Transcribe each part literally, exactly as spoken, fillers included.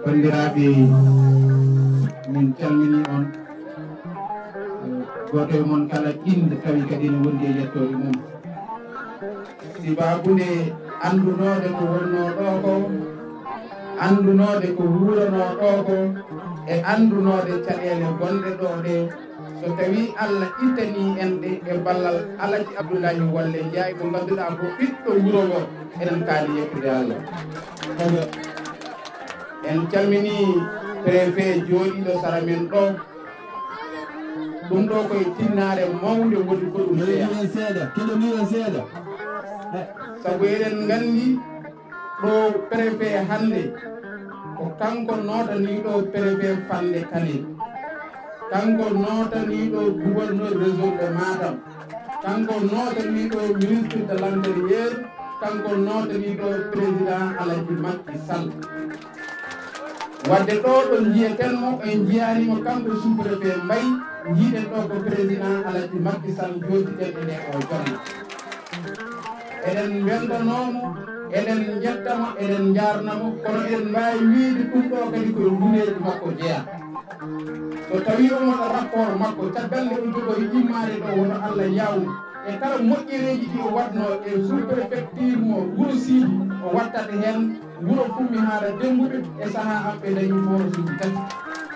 Banndiraaɓe, min calminii on. Gooto e mon kala innde tawi kadi ene wondi e yettoode mum. Sibabude anndunoode ko wonnoo ɗoo ko, anndunoode ko wuuranoo ɗoo ko, e anndunoode caɗeele gonɗe ɗoo ɗee, so tawii Allah ittanii en ɗe e ballal Alaji Abdullahi Walle Njaay mo ngannduɗaa ko ɓiɗɗo wuro ngo, eɗen kaani yettude Allah. En calminii préfet jooɗiiɗo sara men ɗoo. Ɗum ɗoo ko e tinnaare mawnde woni ko ɗum jeyaa. Keɗomiren seeɗa, keɗomiren seeɗa. Sabu eɗen nganndi ɗo préfet hannde, ko kanko nootaniiɗo préfet Fannde Kane. Kanko nootaniiɗo gouverneur région de Matam. Kanko nootaniiɗo ministre de l'intérieur. Kanko nootaniiɗo président Alaji Macky Sall. Wadde ɗo ɗo njiyeten mo, en njiyaani mo kanko sous-préfet Mbaye, njiiɗen ɗo ko président Alaji Macky Sall jooɗiɗen e nde o jonna. Eɗen mbeltanoo mo, eɗen njetta mo, eɗen njaarna mo, kono eɗen mbaawi wiyde ɗum ɗo kadi ko e nguneeji makko jeyaa. So tawii omo waɗa rapport makko, caggal nde o jogori immaade ɗo, woto Allah yaaw mo. E kala moƴƴereeji ɗi o waɗnoo e sous-préfecture mo Wuro Siidi, o wattat heen wuro Fummi Haala Demmbuɓe e sahaa am ɓe dañi forasuuji tati.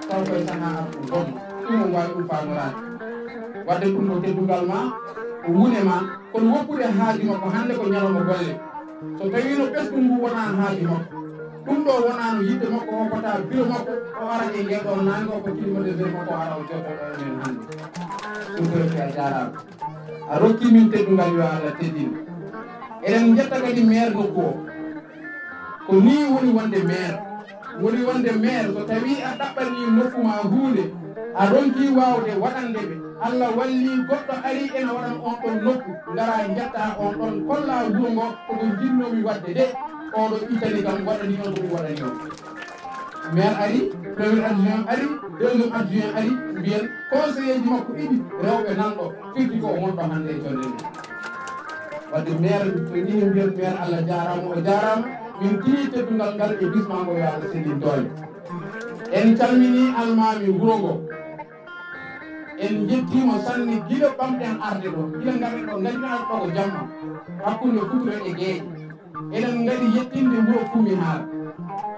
Taw koye sahaa am ko bonnoo. Ɗum o waawi ɗum faandoraade. Wadde ɗum ko teddungal ma, ko wune ma, kono woppude haaju makko hannde ko ñalawma golle. So tawiino ɓesngu ngu wonaa haaju makko, ɗum ɗo wonaano yiɗde makko, o hoppata biro makko, o ara e ngel ɗo naange, o ko kilima de makko, o ara o jooɗo ɗo e men hannde. Ɗum ko rewti a jaaraama. A rokki min teddungal, yo Allah teddin. Eɗen njetta kadi maire nokku o. Ko nii woni wonde maire. Woni wonde maire, so tawii a ɗaɓɓanii nokku ma huunde, a ronkii waawde waɗande ɓe, Allah wallii goɗɗo arii ena waɗana on ɗon nokku, ngaraa njettaa on ɗon, kollaa wuro ngo ko ɓe njinnoomi waɗde de, oɗo ittani kam, waɗanii on ko mi waɗanii on. Maire arii, premier adjoint arii, deuxième adjoint arii, mbiyen conseiller ji makko ɗiɗi rewɓe nan ɗo, firti ko o wonɗo hannde e jonde nde. Wadde maire, so nii mbiyen maire, Allah jaaraama, o jaaraama, min tinii teddungal ngal e bismaa ngo, yo Allah sellin doole. En calminii almaami wuro ngo. En njettii mo sanne gila ɓamɗen arde ɗo, gila ngarɗen ɗo, ngadinaa ɗo ko jamma, hakkunde futuro e geeƴe. Eɗen ngaɗi yettinde wuro Fummi Haala.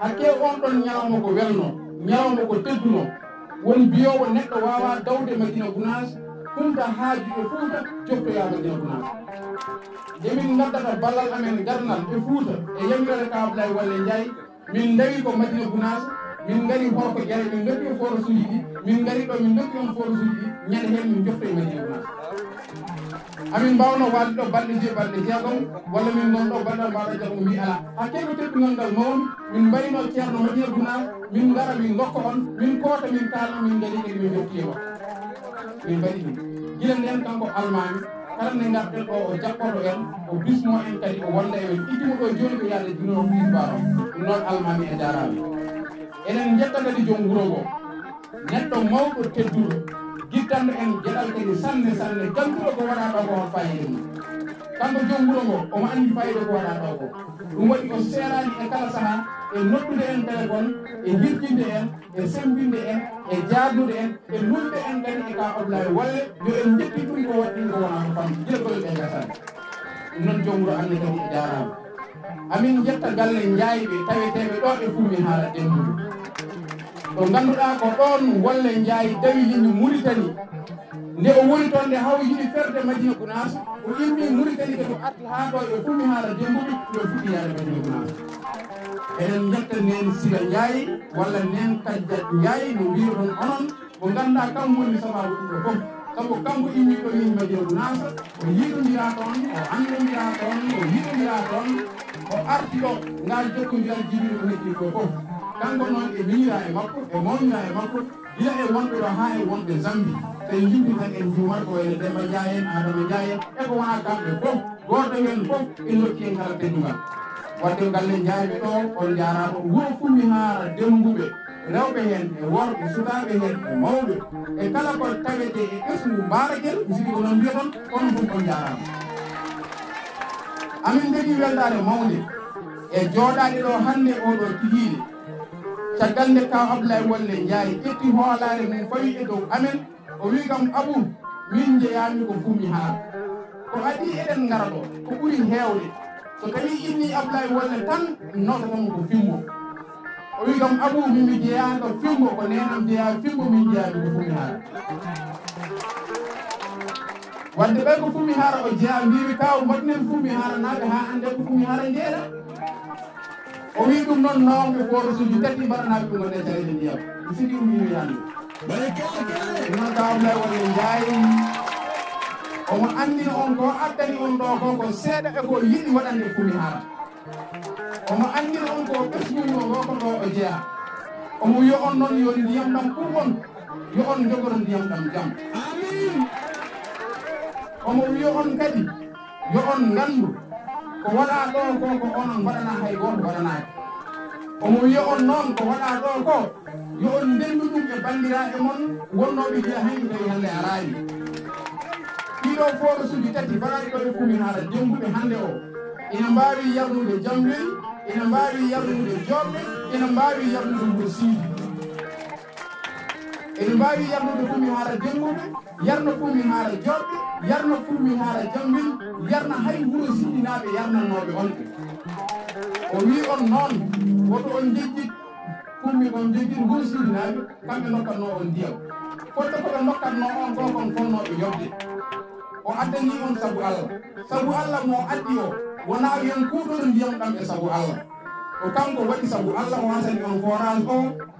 Hakkee on ɗon ñalawma ko welnoo, ñalawma ko teddunoo. Won mbiyoowo neɗɗo waawaa dawde Madina Gunaas, humta haaju e Fuuta, joftoyaa Madina Gunaas. Nde min ngaddata ballal amen darngal e Fuuta, e yamiroore Ka Ablaye Walle Njaay, min ndawi ko Madina Gunaas, min ngari Horko Jare, min ndokki en forasuuji ɗi, min ngari ɗo, min ndokki en forasuuji ɗi, ñande heen min njoftoyi Madina Gunaas. Amin mbaawno waɗde ɗo balɗe joyi, balɗe jeegom, walla min ngon ɗo balɗe mbaɗa jaggu mbi alaa. Hakkee ko teddungal ngal mawni, min mbayno Ceerno Madina Gunaas, min ngara, min ndokka on, min koota, min kaalna, min ngari kadi min njofti e makko. Min mbaɗi ɗum. Gila ndeen kanko almaami, kala nde ngarɗen ɗo, o jaɓɓoto en, o bismo en kadi, o wonda e men. Itti mo ɗo jooni ko yaade juno o ɗum baro. Ɗum noon almaami a jaaraama. Eɗen njetta kadi joom wuro ngo. Neɗɗo mawɗo tedduɗo, gittanɗo en geɗal kadi sanne, sanne, gantuɗo ko waɗaa ɗo ko on faayiida mum. Kanko joom wuro ngo, omo anndi faayiida ko waɗaa ɗo ko. Ɗum waɗi o seeraani e kala sahaa, e noddude en téléphone, e hirjinde en, e semmbinde en, e jaagnude en, e nulde en kadi e Ka Ablaye Walle, yo en njettin ɗum ko waɗi ɗum ko wonaa ko famɗi. Gila golle ɗe ngasani. Ɗum noon joom wuro Anne kadi a jaaraama. Amin njetta galle Njaayɓe taweteeɓe ɗo e Fummi Haala Demmbuɓe. Ɗo ngannduɗaa ko ɗoon Walle Njaay dawi limi Muritani. Nde o woni toon nde haw yiɗi ferde Madina Gunaas, o immi Muritani kadi o arti haa ɗo e Fummi Haala Demmbuɓe, yo fuɗɗi yaade Madina Gunaas. Eɗen njetta neen Sila Njaay walla neen Kajjat Njaay no mbiiruɗon onon, mo ngannduɗaa kam woni sabaabu ɗum ɗo fof. Sabu kanko immi ɗo min Madina Gunaas, o yiɗondiraa toon, o anndondiraa toon, o yiɗondiraa toon, o arti ɗo, ngal jokkondiral jibini ko heddii ko fof. Kanko noon e miñiraa e makko, e mawniraa e makko, gila e wonɓe ɗo haa e wonɓe Zambi. So en njippii tan en njuumat ko wayno Demba Njaay en, Adama Njaay en, e ko wonaa kamɓe fof. Gooto heen fof ina rokki en kala teddungal. Wadde galle Njaayɓe ɗo, on njaaraama. Wuro Fummi Haala Demmbuɓe, rewɓe heen e worɓe, sukaaɓe heen e mawɓe, e kala ko tawetee e ɓesngu Mbaarakel, mi sikki ko noon mbiyaton, onon fof on njaaraama. Amin njogii weltaare mawnde e jooɗaade ɗo hannde oo ɗoo kikiiɗe. Caggal nde Kaaw Abdoulaye Wallé Ndiaye ƴetti hoolaare mum fawi e dow amen, o wii kam, "Abou, min njeyaami ko Fumihara. Ko adii eɗen ngara ɗo, ko ɓuri heewde. So tawii innii Abdoulaye Wallé tan, nootata mo ko Fimbo." O wii kam, "Abou, min mi jeyaaka Fimbo, ko neenam jeyaa Fimbo, min jeyaami ko Fumihara." Wadde ɓay ko Fumihara o jeyaa, mbiimi, "Kaaw, mbaɗnen Fumiharanaaɓe haa annde ko Fumihara njeeɗa." O wii ɗum noon, noon ko forage uji tati mbaɗanaaɓe ɗum wonde caɗeele ndiyam. Mi sikki ɗum yimi hannde. Ɗum noon Kaaw Abdoulaye Wallé Ndiaye, omo anndina on ko addani on ɗo ko, ko seeɗa e ko yiɗi waɗande Fumihara. Omo anndina on ko ɓesngu ngo ko ɗo o jeyaa. Omo wiya on noon yo ndiyam ɗam ɓur on, yo on njogoro ndiyam ɗam jam. Amin. Omo wiya on kadi yo on nganndu ko waɗaa ɗo ko, ko onon mbaɗanaa, hay gooto waɗanaaki. Omo wiya on noon ko waɗaa ɗo ko, yo on ndenndu ɗum e banndiraaɓe mon wonnooɓe gila hanki tawi hannde araani. Ɗiɗo forage uji tati mbaɗaaɗi ɗo e Fumihara, jennguɓe hannde o, ina mbaawi yarnude Jamwel, ina mbaawi yarnude Jooɓe, ina mbaawi yarnude Wuro Siidi. Ina mbaawi yarnude Fumihara jennguɓe, yarna Fumihara Jooɓe, yarna Fumihara Jamwel, yarna hay Wuro Siidinaaɓe yarnannooɓe on ɓe. O wii on noon, woto on njejjit Fumi, on njejjit Wuro Siidinaaɓe, kamɓe ndokkatnoo on ndiyam. Fodde ko ɓe ndokkatnoo on ko, kon fonnooɓe yoɓde. O addanii on sabu Allah. Sabu Allah mo addi o, wonaa yo en kuutoru ndiyam ɗam e sabu Allah. Ko kanko waɗi sabu Allah, o hasani on forage o,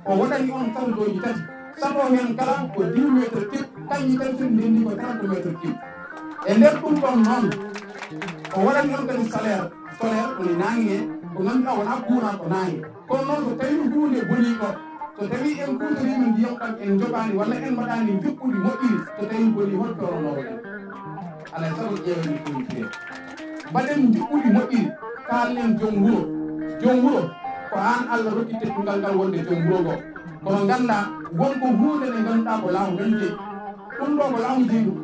o waɗani on satodooji tati. Sato heen kala ko dix mètres cube, kañƴi tan so ndenndi ko trente mètres cube. E nder ɗum ɗon noon, o waɗani on kadi solaire, solaire woni naange, ko ngannduɗaa wonaa courant, ko naange. Kono noon, so tawii huunde bonii ɗo, so tawii en kuutoriima ndiyam ɗam, en njoɓaani walla en mbaɗaani njuɓɓudi moƴƴiri, so tawii bonii, hol peewnoowo en? Alaa e sago ƴeewen ɗum piye. Mbaɗen njuɓɓudi moƴƴiri, kaalnen joom wuro. Joom wuro, ko aan Allah rokki teddungal ngal wonde joom wuro ngo. Kono nganndaa, won ko huunde nde ngannduɗaa ko laamu tan jeyi. Ɗum ɗo ko laamu jeyi ɗum.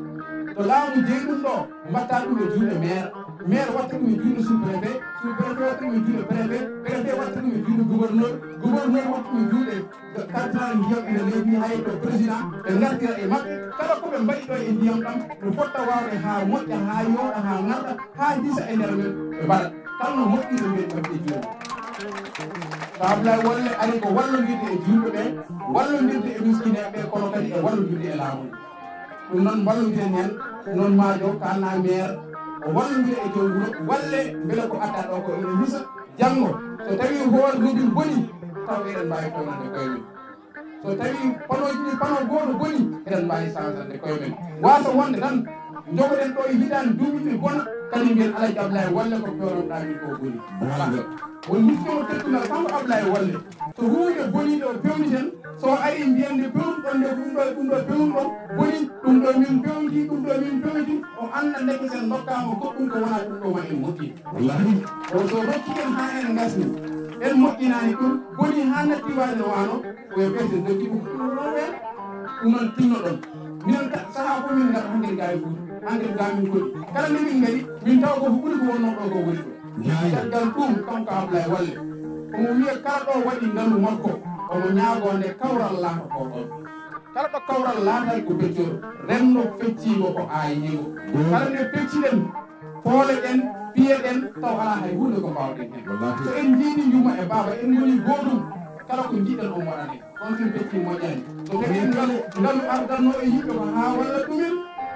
To laamu jeyi ɗum ɗo, mbaɗta ɗum e juuɗe maire. Maire waɗta ɗum e juuɗe sous-préfet, sous-préfet waɗta ɗum e juuɗe préfet, préfet waɗta ɗum e juuɗe gouverneur, gouverneur waɗta ɗum e juuɗe carte ndiyam ene leydi, hay to président, ɓe ngartira e maɓɓe. Kala ko ɓe mbaɗi ɗo e ndiyam ɗam, no fotta waawde haa moƴƴa, haa yooɗa, haa ŋarɗa, haa disa e nder men, ɓe mbaɗa. Kala no moƴƴi ɓe mbiyen ɓe e juuɗe. Ko Ablaye Wolle ari ko wallondirde e juulɓe ɓe, wallondirde e miskineeɓe ɓe, kono kadi e wallondirde e laamu. Ɗum noon mballondiren heen, noon maajo kaalna maire, o wallondira e joom wuro, walle mbele ko adda ɗo ko ene hisa, janngo, so tawii hoore robinet bonii, taw eɗen mbaawi fewnande koye men. So tawii panneauji ɗi, panneau gooto bonii, eɗen mbaawi sansande koye men. Waasa wonde tan, njogoɗen ɗo e hitaande duuɓi ɗi bona, kadi mbiyen Alhaji Ablaye Wolle ko pewnoɗaa min ko bonii. Alaa. Won miskiino teddungal kanko Ablaye Wolle. So huunde bonii ɗo pewniten, so o arii mbiyen nde pewnɗon nde, ɗum ɗo, ɗum ɗo pewnɗon bonii, ɗum ɗo min pewnti, ɗum ɗo min pewnti, o annda ndeke sen ndokkaama goɗɗum ko wonaa ɗum ɗo ma en moƴƴin. Wallahi. Kono so rokki en haa en ngasni, en moƴƴinaani ɗum, bonii haa natti waade no waano, ko e ɓeyden doggi ko ɗum ɗo ɗo ɓeen. Ɗum noon tinnoɗon. Minen ka-, sahaa fof min ngara hannde gaa e Fuuta. Hannde gaa min ngoni. Kala nde min ngari, min tawa ko ko ɓuri ko wonnoo ɗo ko woni ɗo. Yaaya. Caggal ɗum, kanko Ablaye Wolle, omo wiya kala ɗo waɗi ngalu makko, omo ñaagoo nde kawral laatotoo ɗon. Kala ɗo kawral laatay ko peccor, renndo fecciingo ko aayiingo. Ɗum. Kala nde pecciɗen, pooleɗen, piyeɗen, taw alaa hay huunde ko mbaawɗen heen. Wallaahi. So en njiidi yumma e baaba, en ngoni gootum, kala ko njiɗɗen on waɗane. On tun peccii moƴƴaani. So tawii ngalu, ngalu ardanno e yimɓe ko haa walla ɗumen,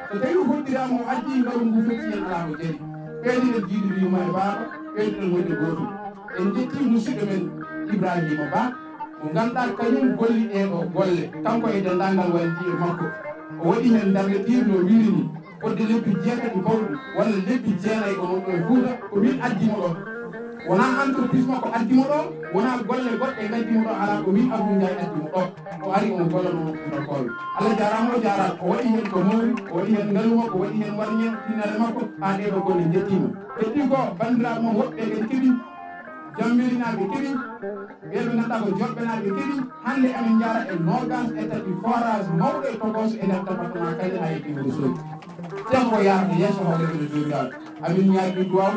so tawii hoddiraama o addii ngalu ngu feccii en alaa ko jari. Ɓeydiɗen jiidude yumma e baaba, ɓeydiɗen wonde gootum. En njettii musidɗo men Ibrahima Ba, mo ngannduɗaa kañum golli ɗee ɗoo golle, kanko e denndaangal waylidiiɓe makko. O waɗi heen darnde ɗiir no wiiri ni. Fodde lebbi jeetati bawɗi, walla lebbi jeenayi o wonɗo e Fuuta, ko min addi mo ɗo. Wonaa entreprise makko addi mo ɗo, wonaa golle goɗɗe ngaddi mo ɗo, alaa, ko min Abou Ndiaye addi mo ɗo. O ari omo gollano Fuutankooɓe. Allah jaaraama, o jaaraama. O waɗi heen ko mawri, o waɗi heen ngalu makko, o waɗi heen warñeeɓe, tinnere makko, haa ɗee ɗoo golle njettii mo. Heddi ko banndiraaɓe mum woɗɓe kadi keɓi, Jammirinaaɓe keɓi, ɓee ɓe ngannduɗaa ko Joɓɓenaaɓe keɓi, hannde amin njara e noogaas e tati forage mawɗo e Tokos e nder département Kayel haa yettii Wuro Soogi. Tee ko yaarata yeeso hawre ɓe no Joomiraaɗo. Amin ñaagii duwaaw,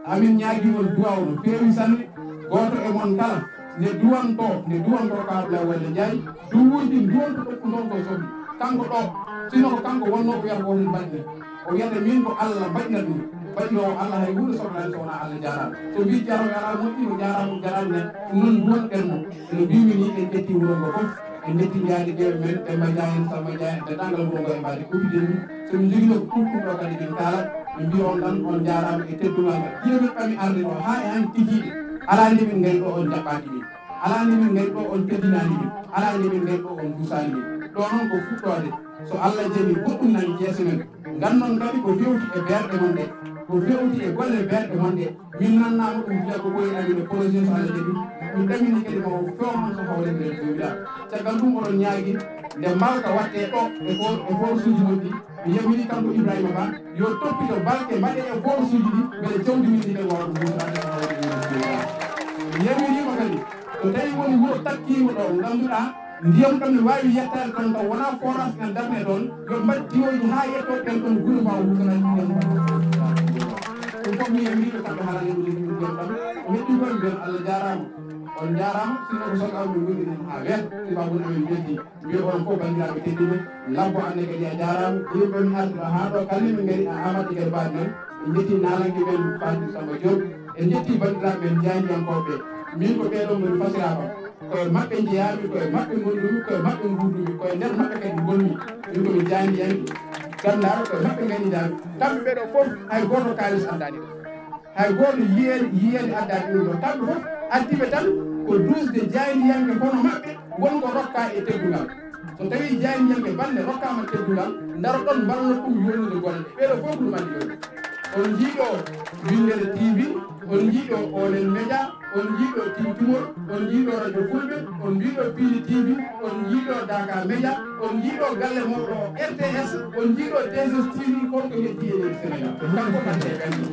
Amin ñaagii on duwaaw no feewi sanne. Gooto e mon kala nde duwantoo, nde duwantoo Ka Ablaye Wade Ndiaye, duwuuji duwanto ɗokku ndon ko sohli. Kanko ɗo, sino ko kanko wonnoo ko wiyata ko hono mbaɗni. O wiyata min ko Allah mbaɗinat mi. Mbaɗinoowo Allah hay huunde sohlaani so wonaa Allah jaaraama. So mbii jaaro yalaa moƴƴi, o jaaraama, o jaraani nen. Ɗum noon duwanɗen mo. No mbiimi ni, en ƴetti wuro ngo fof. En njetti njaadi ɓeeɓe men, Demba Ndiaye en, Samba Ndiaye en, denndaangal wuro ngo e mbaadi kuɓɓiɗen min. So min njoginoo ko ɗum ɗum ɗo kadi min kaalat, min mbiya on tan, on njaaraama e teddungal ngal. Ɗiɗo min ɓami arde ɗo, haa e hannde kikiiɗe. Alaa nde min ngari ɗo on jaɓɓaaki min. Alaa nde min ngari ɗo on teddinaani min. Alaa nde min ngari ɗo on duusaani min. Ɗo noon ko fuɗɗoode. So Allah jaɓii, goɗɗum nani yeeso men. Nganndon kadi ko fewti e beerɗe mon ɗe. Ko fewti e golle beerɗe mon ɗe. Min nannaama ɗum gila ko ɓooyi amin e projet so Allah jaɓi. Min ɗamini kadi ma o few mon so hawre nder Joomiraaɗo. Caggal ɗum oɗon ñaagi nde mbalka waɗtee ɗo e for-, e forsuuji mon ɗi. Mi yamiri kanko Ibrahima Ba yo toppito balke mbaɗe e forsuuji ɗi mbele jawdi min ndi kadi waawa ɗum huutoraade e hawre nder Joomiraaɗo. Mi yamiriima kadi so tawi woni wuro takkiima ɗo ngannduɗaa ndiyam ɗam ne waawi yettaade toon taw wonaa forage kan darne ɗoon, yo mbaɗ tiwooji haa yettoo ɓeen ɗoon gure ma o huutoraade ndiyam ɗam. Ɗum fof mi yamiriiɓe kamɓe haalande ɗum ɗum ndiyam ɗam. O heɓi koye mbiyen Allah jaaraama, on njaaraama, sinno ko sokaaɓe min ngonɗi ɗum haa weeto, sibaabu amin mbelti. Mbiyo on fof banndiraaɓe tedduɓe, labbo anne kadi a jaaraama, yimɓe mi artira haa ɗo kalli min ngari a Amadou Tidiane Ba men, en njetti naalanke men Fatou Samba Diop, en njetti banndiraaɓe men jaayndiyankooɓe, min ko ɓee ɗoo ngoni fasiraaɓe am. Koye maɓɓe njeyaami, koye maɓɓe ngonndumi, koye maɓɓe nguurdumi, koye nder maɓɓe kadi ngonmi. Min ko mi jaayndiyanke ganndaɗo, koye maɓɓe nganndidaami. Kamɓe ɓee ɗoo fof hay gooto kaalis anndaani ɗo. Hay gooto yiyeede, yiyeede addaani ɗum ɗo. Kamɓe fof addiɓe tan ko duusde jaayndiyanke hono maɓɓe won ko rokkaa e teddungal. So tawii jaayndiyanke bannde rokkaama teddungal, ndaroɗon mballon ɗum yooɗnude golle ɗe. Ɓee ɗoo fof ko ɗum addi ɗum. On njiiɗo Winndere T V, on njiiɗo Onen Média, on njiiɗo Timtimol, on njiiɗo Radio Fulɓe, on njiiɗo Piindi T V, on njiiɗo Daaka Média, on njiiɗo galle mawɗo o R T S, on njiiɗo T S S T V, holko heddi e leydi Sénégal? Kanko tan e ɓenɗo.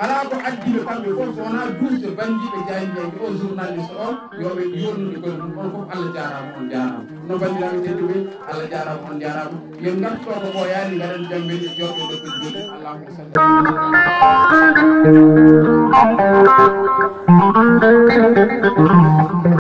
Alaa ko addi ɓe kamɓe fof so wonaa duusde banndiiɓe jaayndiyanke o journaliste o, yo ɓe yooɗnude golle mum. On fof Allah jaaraama, on jaaraama. No banndiraaɓe tedduɓe, Allah jaaraama, on jaaraama. Yo en ngartu ɗo ko ɓooyaani, ngaɗen jam men e jooɗo ɗo ko jooɗi. Allahumma salli ala